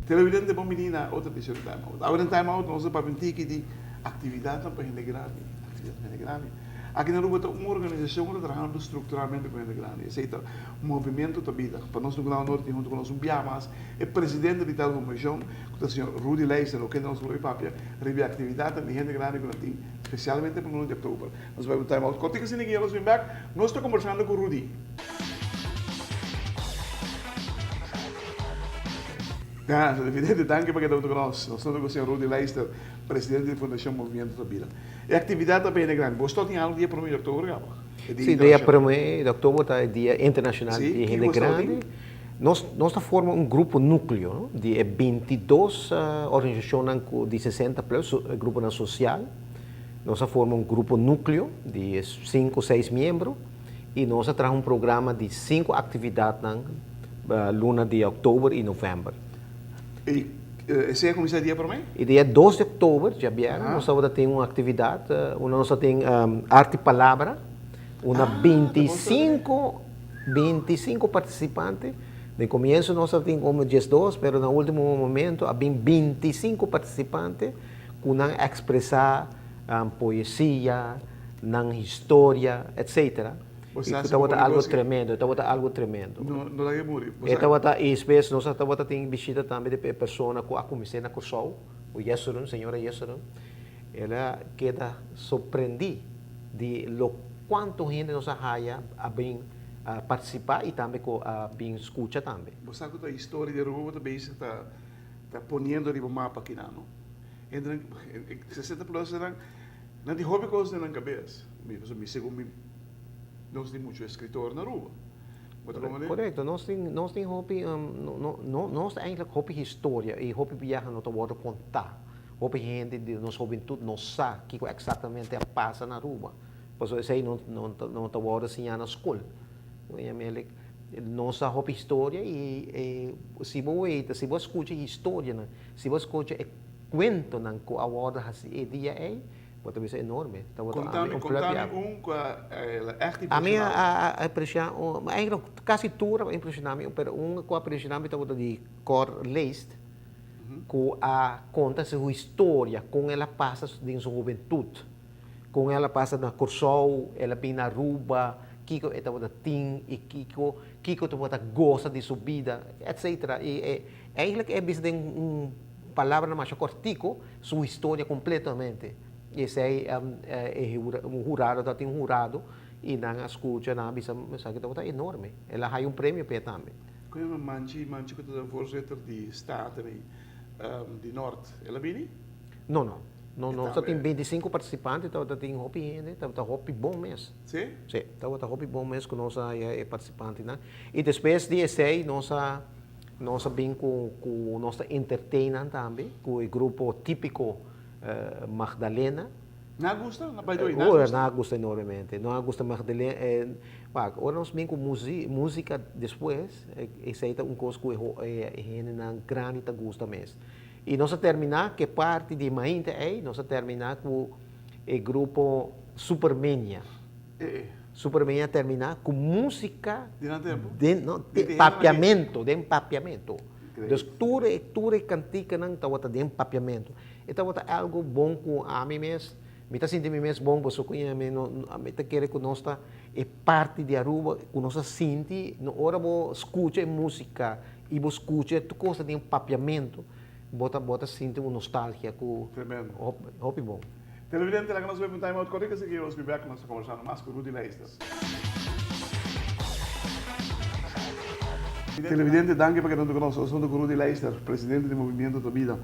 Televidente bon bini na otro edicion di Time Out. Awe den Time Out nos ta papia un tiki di actividadnan pa hende grandi, actividad pa hende grandi. Aki na Aruba ta un organisacion cu ta trahando structuralmente cu hende grandi. Esey ta Movimiento ta Bida. Pa nos no honor tin hunto cu nos un biaha mas e presidente di tal comision cu ta señor Rudy Leijzen lo kende nos lo bay papia riba e actividadnan di hende grandi cu nan tin specialmente pa luna di october. Nos bay un time out cortico asina ki ya nos bin bek. Nos ta combersando cu Rudy. Ya, televidente, danki pa keda hunto cu nos. Nos ta hunto cu señor Rudy Leijster, presidente di Fundacion Movimiento ta Bida. E actividad ta bene grandi. Bo sto tin algo dia prome di october caba? E dia Sí, dia internacional. prome di october ta e dia internacional Sí, di kiko hende bo sto tin? grandi. Nos nos ta forma un grupo nucleo, no, di e bintidos organisacionnan cu di sesenta plus, gruponan social. Nos a forma un grupo nucleo di cinco, seis miembro y nos a traha un programa di cinco actividadnan luna di october y november. Y esey a cuminsa dia prome? E dia dos di october, djabièrnè, nos tabata tin un actividad unda nos a tin Arte y Palabra, unda binticinco, binticinco participante. Den comienso nos a tin como diesdos, pero na ultimo momento a bin binticinco participante cu nan a expresa poesia, nan historia, etcetera. Bo Y sa cu si bo tabata pone algo cos ki tremendo, e tabata algo tremendo. No, no laga e muri. Bo E sa. tabata, y despues nos a tabata tin bishita tambe di e persona cu a cumins'é na Corsou, cu Jesurun, señora Jesurun. El a keda sorprendí di lo cuanto hende nos a haya a bin participa y tambe cu a bin scucha tambe. Bo sa cu ta historia di Aruba bo ta bezig ta ta poniendo riba mapa kinan, no? Hendenan, 60 plus nan, nan tin hopi cos den nan cabes. Mi, pasobra mi segun mi, nos tin mucho escritor na Aruba. Bo ta comprende? Correcto, nos tin, nos tin hopi, no, no, nos ta eigenlijk hopi historia y hopi biaha no ta wordo conta. Hopi hende di nos hobentud no sa kico exactamente a pasa na Aruba. Pasobra esey no, no, no ta wordo siña na school. Nos sa hopi historia y si bo weta, si bo a scucha e historianan, si bo a scucha e cuentonan cu a wordo haci e dia ey, bo ta bisa enorme. Tabata Contami, un club contami un cu a el a echt A mi impresionabo. a a impresiona, eigenlijk casi tur a impresiona mi, pero un cu a impresiona mi tabata di Cor Leest, cu a conta su historia, con el a pasa den su hubentud. Kon el a pasa na Kòrsou, el a bin na Aruba, kiko e tabata tin i kiko kiko tabata gosa di su bida, etcetera. I e eigenlijk e bisa den un palabranan masha kòrtiku su historia kompletamente. I esei e un hurado tabatin un hurado i nan a skucha, nan a bisa esaki tabata enorme. El a haya un premio p'e tambe. Kon yama Manchi, Manchi ku ta voorzitter di Staten di Nort, el a bini? No, no. No, nos ta tin bintisinco participante, tabata tin hopi hende, tabata hopi bon mes. Sí? Sí, tabata hopi bon mes cu nos a haya e participantenan. Y despues di esey nos a, nos a bin cu, cu nos ta entertain nan tambe, cu e grupo tipico Magdalena. Nan a gusta? By the way, nan a gusta? Nan a gusta enormemente. Nan a gusta Magdalena, wak, ora nos bin cu musica despues, esey ta un cos cu e hendenan grandi ta gusta mes. I nos a terminá ku e parti di mainta ei, nos a terminá ku e grupo Supermania. Supermania a terminá ku músika Di nan tempu? den, no, Di den papiamentu, den papiamentu. Dus tur e, tur e kantikanan tabata den papiamentu. E tabata algu bon ku ami mes, mi ta sinti mi mes bon pasobra ku mi no, mi ta kere ku nos ta e parti di Aruba ku nos a sinti, no ora bo skucha e músika I bo skucha tur kos ta den papiamentu, bo ta bo ta sinti un nostalgia ku Tremendo. hopi bon. Televidente, laga nos bai pa un time out kòrtiku así ke nos bin bèk nos ta kombersando mas ku Rudy Leijster. Televidente, danki pa keda huntu ku nos. Nos huntu ku Rudy Leijster, presidente di Movimiento Ta Bida.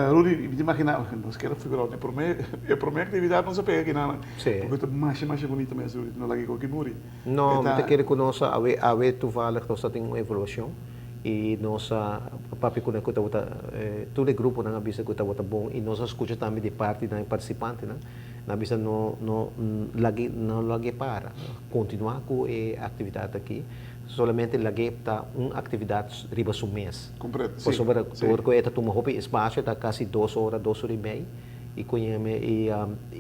Rudy, mi ta imaginá, nos kier a figura out e promé e promé aktividat nos a pega akinan, Sí. porque ta masha masha bunita mes, Rudy, no laga e koki muri. No, mi ta kere ku nos a awe awe toevallig nos ta tin un evaluashon i nos a papia ku nan ku tabata tur e gruponan a bisa ku tabata bon i nos a skucha tambe di parti nan e partisipantenan nan a bisa no no lag'e no lag'e para kontinuá ku e aktividat aki. solamente lag'é ta un aktividat riba su mes. Kompleto, si. Pasobra tur ku e ta tuma hopi espasio, ta kasi dos ora, dos ora i mei, i ku i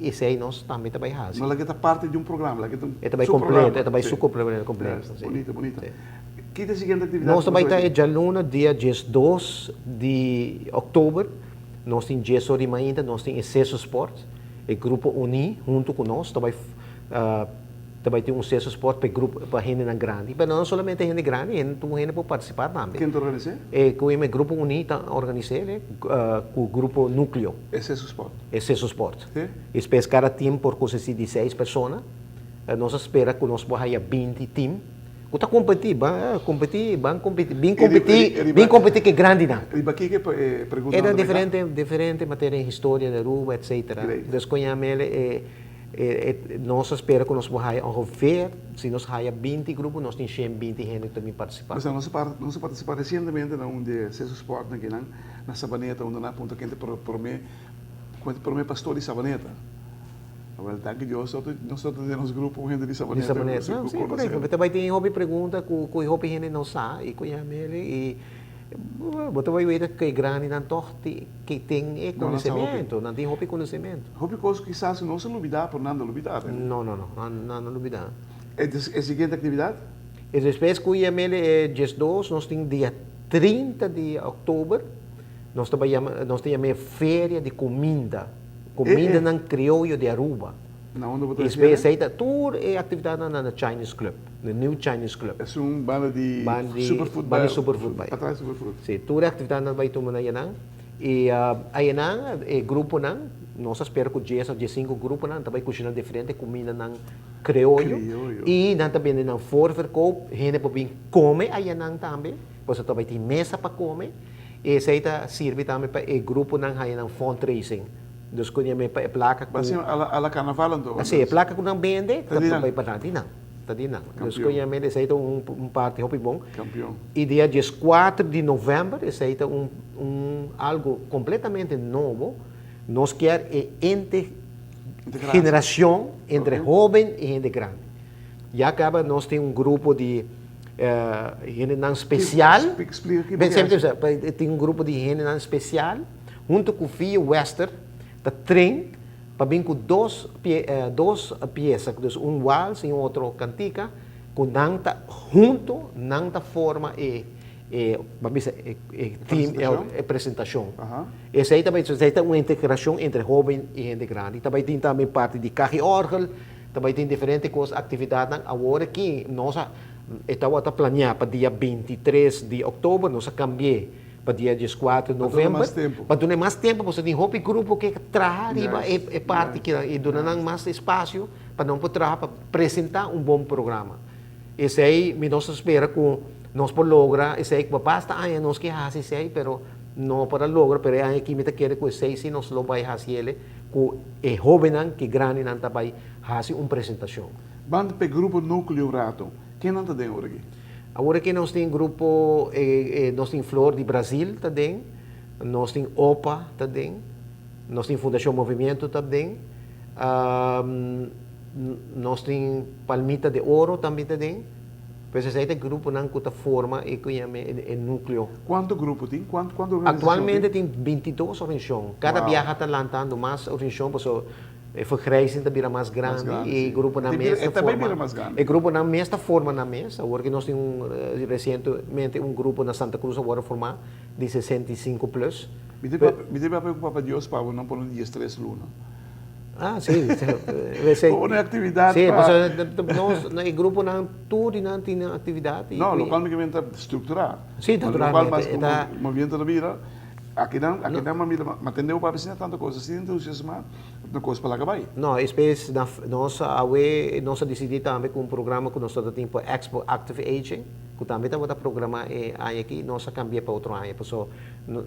esei nos tambe ta bai hasi. No lag'é ta parti di un programa, lag'é ta un E ta bai kompleto, e ta bai su kompleto, si. Bunita, bunita. Ki ta e siguiente aktividat? Nos ta bai ta e djaluna dia 12 di òktober, nos tin dies ora di mainta, nos tin e Seso Sport, e grupo uní huntu ku nos ta bai Ta bai tin un seso sport pa e grupo, pa hendenan grandi. Pero no solamente hende grandi, hende, tur hende por partisipá tambe. Ken ta organis'é? E ku e grupo uní ta organis'é le, ku grupo Núkleo. E seso sport. E seso sport. Sí. Despues kada tim por konsistí di seis persona. Nos a spera ku nos por haya 20 tim ku ta kompetí, ban kompetí, ban kompetí, bin kompetí, bin kompetí ku e grandinan. Riba kiko e preguntanan ta beka? E ta diferente, diferente materia, historia di Aruba, etcetera. Great. Dus ku yam'é e. Nos a spera ku nos por haya ongeveer, si nos haya 20 grupo, nos tin 120 hende ku ta bin partisipá. Nos a partisipá resientemente na un di e Seso Sport akinan na Sabaneta unda nan a puntra ken ta e promé, ken ta e promé pastor di Sabaneta. Awel, danki Dios, nos ta den nos grupo un hende di Sabaneta. Di Sabaneta, no, si, korekto. Ta bai tin hopi pregunta ku hopi hende no sa i ku yam'el i Bo ta bai weta ku e grandinan tòg tin e konosementu, nan tin hopi konosementu. Hopi kos kisas nos a lubidá, pero nan no lubidá. No, no, no, nan no lubidá. E siguiente aktividat? E despues ku yam'el e 12, nos tin dia 30 di òktober, nos ta bai yama, nos ta yam'é feria di kuminda, kumindanan krioyo di Aruba. Na unda bo ta hasié? Esei ta tur e aktividatnan na Chinese Club, na New Chinese Club. Esun banda di Superfood bai. Banda di Superfood bai. Patras di Superfood. Si, tur e aktividatnan bai tuma na ayanan. I ayanan e gruponan, nos a spera ku 10 òf 15 gruponan ta bai kushiná diferente kumindanan kreoyo. I nan ta bende nan voorverkoop, hende por bin kome ayanan tambe, pasobra ta bai tin mesa pa kome. I esei ta sirbi tambe pa e gruponan haya nan fundraising. Dus ku ña pa e plaka ku. Basi a la karnaval anto. Si, e plaka ku nan bende ta bai pa nan di nan. Ta di nan. Dus ku ña esei ta un parti hopi bon. Kampion. I dia 14 di novèmber esei ta un un algu kompletamente nobo. Nos kier e ente generashon entre hoben i hende grandi. Ya kaba nos tin un grupo di hendenan spesial. Splika ki. Tin un grupo di hendenan spesial. Hunto ku Via Wester ta tren pa bin ku dos dos piesa, dus un wals i un otro kantika, ku nan ta hunto nan ta forma e e ban bisa e e team e presentashon. Esei ta bai esei ta un integrashon entre hoben i hende grandi. Ta bai tin tambe parti di kahi òrgel, ta bai tin diferente kos aktividatnan. Awor aki nos a e tabata planeá pa dia 23 di òktober, nos a kambi'é. Pa dia 14 di november. Pa duna mas tempo, pasobra tin hopi grupo ke traha riba e parti kinan i duna nan mas espasio pa nan por traha pa presenta un bon programa. Esei mi nos ta spera ku nos por logra esei, ku basta aña nos ke hasi esei pero no por a logra, pero e aña aki mi ta kere ku esei si nos lo bai hasi ele ku e hobennan ku e grandinan ta bai hasi un presentashon. Banda pa e grupo Nucleo un rato, kennan ta den ora aki? Awor aki nos tin grupo, nos tin Flor di Brasil ta den, nos tin opa ta den, nos tin Fundacion Movimiento ta den, nos tin Palmita de Oro tambe ta den. Pues esei ta e gruponan ku ta forma e ku yama e nucleo. Kuantu grupo tin? Kuantu organisashon tin? Aktualmente tin 22 organisashon. Kada biaha ta lantando mas organisashon pasobra E vergrijzing ta bira mas grandi i e gruponan mes ta forma. E gruponan mes ta forma nan mes. Awor ki nos tin un resientemente un grupo na Santa Cruz a wòrdu formá di 65 plus. Mi ta papia ku Papa Dios pa bo no pone 13 luna. Ah, si. Pone aktividat pa. Si, pasobra nos e gruponan tur di nan tin nan aktividat. No, lokual mi ke men ta strukturá. Si, naturalmente. Lokual mas moviento ta bira. Akinan, akinan mi a tende bo papia asina tantu kos asina entusiasmá. No kos pa laga bai. No, espes na nos awe nos a disidí tambe ku un programa ku nos tabata tin pa Expo Active Aging, ku tambe tabata programá e aña aki, nos a kambi'é pa otro aña paso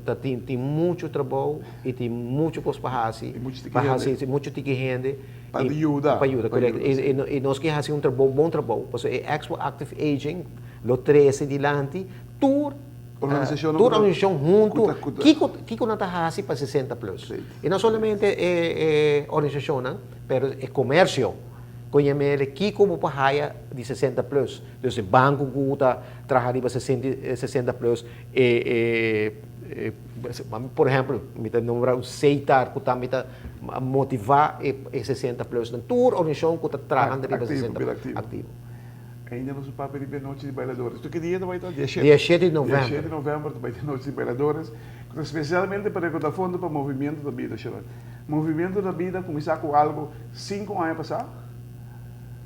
ta tin tin muchu trabou i tin muchu kos pa hasi, I muchu tiki pa hende. hasi muchu tiki hende Pa yuda. Pa yuda, korekto. I nos ke hasi un trabou, bon trabou, paso e Expo Active Aging lo trese dilanti tur Organisashonnan Tur organisashon huntu, kiko kiko nan ta hasi pa 60 plus? I no solamente e e organisashonnan, pero e komersio. Koñemele kiko bo por haya di 60 plus. Dus e banco ku ta traha riba 60 plus, e, por ehempel, mi ta nombra un Setar ku tambe ta motivá e 60 plus. Dan tur organisashon ku ta trahando riba Aktivo, 60 bira aktivo. Aktivo. Ainda nos papia di Noche di Bailadores. Ki dia bai ta? Dia 7. Dia 7 di Dia novèmber. 7 di novèmber bai tin Noche di Bailadores. Espesialmente pa rekoudá fondo pa Movimiento da Bida. Sharon. Movimiento da Bida a kuminsá ku algu 5 aña pasá.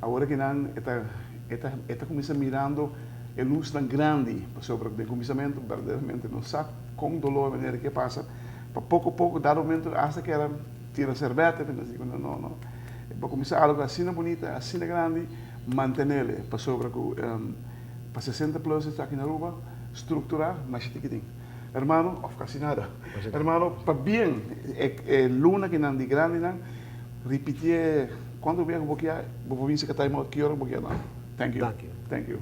Awor ku nan ta kuminsá mirando e lus tan grandi sobre di kuminsamentu, berdaderamente no sa kon doló manera ku pasa. Pa poko poko, dado momento, hasta ku era tira serbete, mas digo, no, no, no. Pa kuminsá algu asina bunita, asina grandi, mantené pa sobre ku pa 60 plus aki na Aruba, strukturá, mas chikitin. Hermano, òf kasi nada. Hermano, pabien, e luna ku nan di grandi nan, ripití kuantu biaha bo kier, bo por bisa ku time out ki ora bo kier nan. Thank you. Thank you. Thank you.